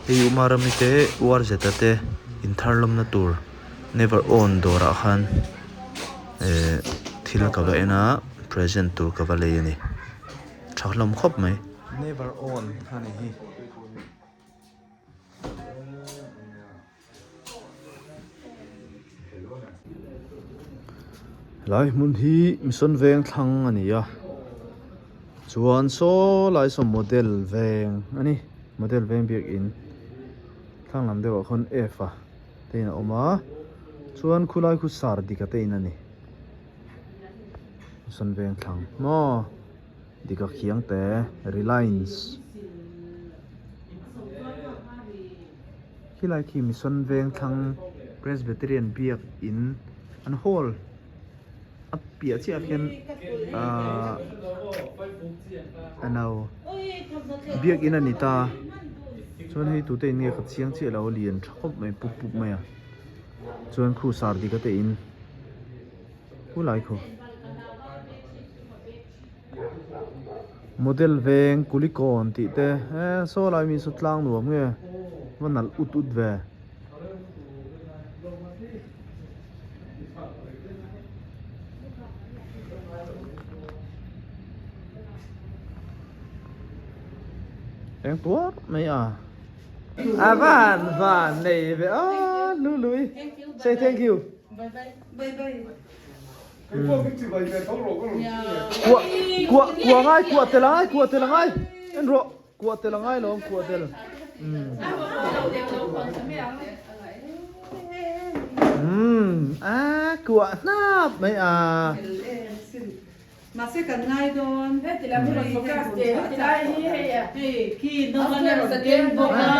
Hei Umarami te Uarzeta te inthar lawmna tur never own dawrah khan ehh thil ka va en a present tur ka va lei a ni tha hlawm khawp mai. Never own a ni hi. Helai hmun hi Mission veng thlang a ni a chuan saw lai saw model veng a ni model veng biakin thlang lam deuh ah khawn F a te in a awm a chuan khulai khu sar dik a te in a ni Mission veng thlang maw dik a khiang te Reliance. Khilai khi Mission Vengthlang Presbyterian biak in an hall a piah chiah ah khian ahh a no biak in a ni ta chuan hei tute in nge ka chiang chiah lo a lian tha khawp mai pup pup mai a chuan khu sar dik a te in khulai khu. Model veng kulikawn tih te eh saw lai mi saw tlang nuam nge va nalh ut ut ve. Eng tuar mai a. A van van nei ve a Lului say thank you. Bye bye. Bye bye. Kuah kuah kuah ngai kuah tel angai kuah tel angai en rawh kuah tel angai lo kuah tel umm a kuah hnap mai a. Mahse kan ngai dawn. Heti lam hi rawn focus teh heti lai hi hei a. Hei khi nawn a rawn keng bawk a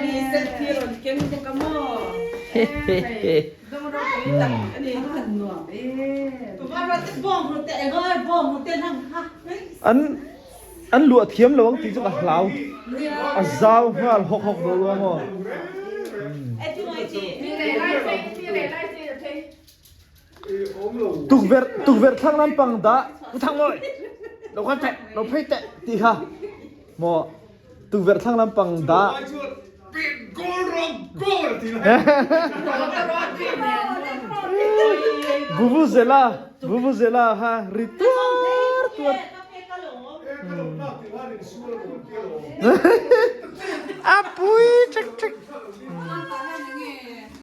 hi set khi a rawn keng bawk a maw. Hei dawng ropui tak a ni. A han nuam em. An an luah thiam lo ang tih chu ka hlau. A zau nghal hawk hawk dawn lo maw. Tukverh tukverh thlang lampang dah u thang mawi lo kal teh lo phei teh tih kha maw tukverh thlang lampang dah Vuvuzela vuvuzela kha ri tuar tuar a pui chek chek.